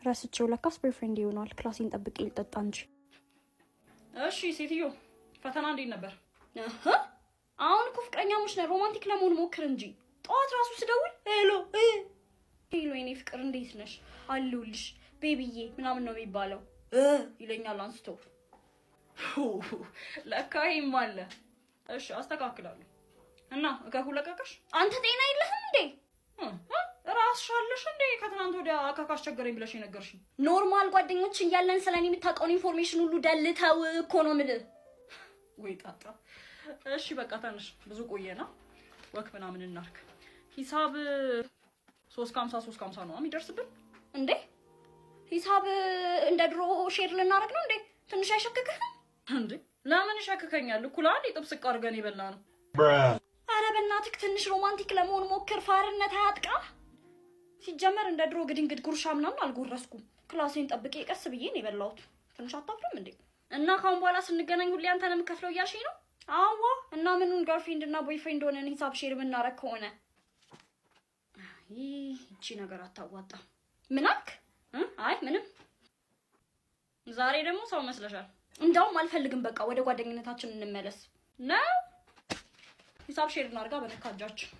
ረስቼው ለካስ boyfriend ይሆናል። Class ኤን ጠብቄ ልጠጣ እንጂ። እሺ ሴትዮ፣ ፈተና እንዴት ነበር? እህ፣ አሁን እኮ ፍቅረኛሞች ነን። Romantic ለመሆን ሞክር እንጂ። ጠዋት ራሱ ስደውል "Hello hello፣ የኔ ፍቅር፣ እንዴት ነሽ? አለሁልሽ baby ዬ" ምናምን ነው የሚባለው ይለኛል አንስቶ። ለካ ይሄም አለ። እሺ፣ አስተካክላለሁ። እና እከኩ ለቀቀሽ? አንተ ጤና የለህም እንዴ? ራስሽ አለሽ እንዴ? ከትናንት ወዲያ እከክ አስቸገረኝ ብለሽ የነገርሽኝ። Normal ጓደኞች እያለን ስለኔ የምታውቀውን information ሁሉ ደልተው እኮ ነው የምልህ። ወይ ጣጣ። እሺ በቃ ተነሽ፣ ብዙ ቆየና walk ምናምን እናርግ። ሂሳብ 3.50 3.50 ነው የሚደርስብን። እንዴ፣ ሂሳብ እንደ ድሮ share ልናደርግ ነው እንዴ? ትንሽ አይሸክክህም? እንዴ፣ ለምን ይሸክከኛል? እኩል አንድ የጥብስ አድርገን የበላ ነው። አረ በእናትህ ትንሽ romantic ለመሆን ሞክር። ፋርነት አያጥቃ። ሲጀመር እንደ ድሮ ግድንግድ ጉርሻ ምናምን አልጎረስኩም። Class ኤን ጠብቄ ቀስ ብዬ ነው የበላሁት። ትንሽ አታፍርም እንዴ? እና ካሁን በኋላ ስንገናኝ ሁሌ አንተ ነው የምከፍለው እያልሽኝ ነው? አዋ፣ እና ምኑን girlfriend እና boyfriend ሆነን ሂሳብ share የምናረግ ከሆነ? ይህ እቺ ነገር አታዋጣም። ምን አልክ? አይ ምንም። ዛሬ ደግሞ ሰው መስለሻል። እንዳውም አልፈልግም። በቃ ወደ ጓደኝነታችን እንመለስ። ነው፣ ሂሳብ share እናርጋ በነካ እጃችን።